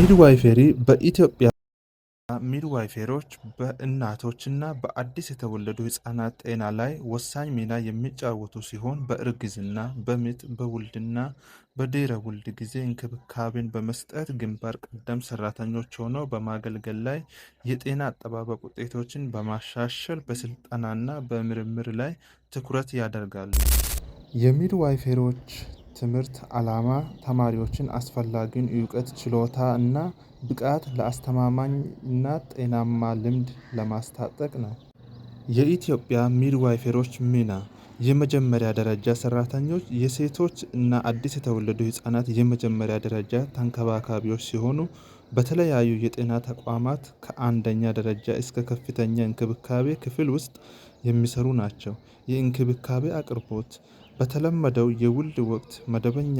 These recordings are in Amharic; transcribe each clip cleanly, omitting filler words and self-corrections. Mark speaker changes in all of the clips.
Speaker 1: Midwifery በኢትዮጵያ midwifery ዎች በእናቶችና በአዲስ የተወለዱ ህጻናት ጤና ላይ ወሳኝ ሚና የሚጫወቱ ሲሆን በእርግዝና፣ በምጥ፣ በውልድና በድህረ ውልድ ጊዜ እንክብካቤን በመስጠት ግንባር ቀደም ሰራተኞች ሆነው በማገልገል ላይ የጤና አጠባበቅ ውጤቶችን በማሻሻል በስልጠናና በምርምር ላይ ትኩረት ያደርጋሉ። የ midwifery ዎች ትምህርት ዓላማ ተማሪዎችን አስፈላጊውን እውቀት፣ ችሎታ እና ብቃት ለአስተማማኝ እና ጤናማ ልምድ ለማስታጠቅ ነው። የኢትዮጵያ midwifery ዎች ሚና የመጀመሪያ ደረጃ ሰራተኞች የሴቶች እና አዲስ የተወለዱ ህጻናት የመጀመሪያ ደረጃ ተንከባካቢዎች ሲሆኑ በተለያዩ የጤና ተቋማት ከአንደኛ ደረጃ እስከ ከፍተኛ እንክብካቤ ክፍል ውስጥ የሚሰሩ ናቸው። የእንክብካቤ አቅርቦት በተለመደው የውልድ ወቅት መደበኛ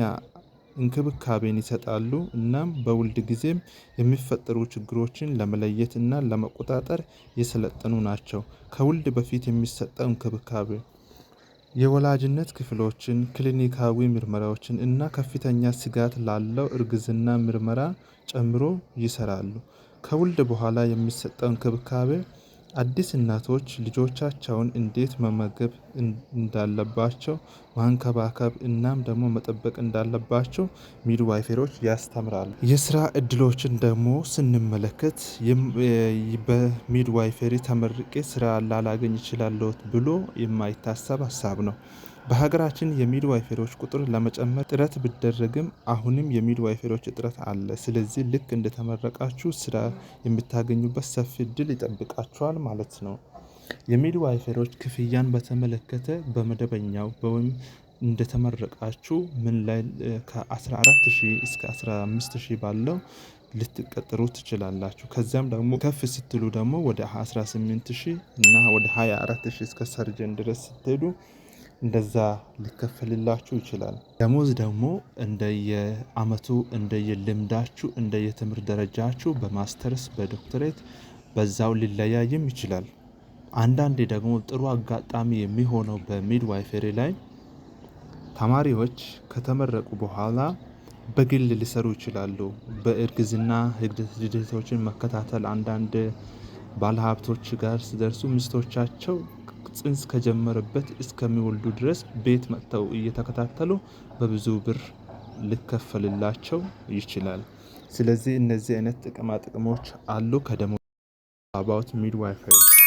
Speaker 1: እንክብካቤን ይሰጣሉ፣ እናም በውልድ ጊዜም የሚፈጠሩ ችግሮችን ለመለየት እና ለመቆጣጠር የሰለጠኑ ናቸው። ከውልድ በፊት የሚሰጠው እንክብካቤ የወላጅነት ክፍሎችን፣ ክሊኒካዊ ምርመራዎችን እና ከፍተኛ ስጋት ላለው እርግዝና ምርመራ ጨምሮ ይሰራሉ። ከውልድ በኋላ የሚሰጠው እንክብካቤ አዲስ እናቶች ልጆቻቸውን እንዴት መመገብ እንዳለባቸው፣ ማንከባከብ እናም ደግሞ መጠበቅ እንዳለባቸው midwifery ዎች ያስተምራሉ። የስራ እድሎችን ደግሞ ስንመለከት በ midwifery ተመርቄ ስራ ላላገኝ እችላለሁ ብሎ የማይታሰብ ሀሳብ ነው። በሀገራችን የ midwifery ዎች ቁጥር ለመጨመር ጥረት ቢደረግም አሁንም የ midwifery ዎች እጥረት አለ። ስለዚህ ልክ እንደተመረቃችሁ ስራ የምታገኙበት ሰፊ እድል ይጠብቃችኋል ማለት ነው። የ midwifery ዎች ክፍያን በተመለከተ በመደበኛው ወይም እንደተመረቃችሁ ምን ላይ ከ14,000 እስከ 15,000 ባለው ልትቀጠሩ ትችላላችሁ። ከዚያም ደግሞ ከፍ ስትሉ ደግሞ ወደ 18,000 እና ወደ 24,000 እስከ surgeon ድረስ ስትሄዱ እንደዛ ሊከፈልላችሁ ይችላል። ደሞዝ ደግሞ እንደየአመቱ፣ እንደየልምዳችሁ፣ እንደየትምህርት ደረጃችሁ በማስተርስ በዶክትሬት በዛው ሊለያይም ይችላል። አንዳንዴ ደግሞ ጥሩ አጋጣሚ የሚሆነው በ midwifery ላይ ተማሪዎች ከተመረቁ በኋላ በግል ሊሰሩ ይችላሉ። በእርግዝና ሂደቶችን መከታተል አንዳንድ ባለሀብቶች ጋር ሲደርሱ ሚስቶቻቸው ጽንስ ከጀመረበት እስከሚወልዱ ድረስ ቤት መጥተው እየተከታተሉ በብዙ ብር ሊከፈልላቸው ይችላል። ስለዚህ እነዚህ አይነት ጥቅማ ጥቅሞች አሉ። ከደሞ about midwifery.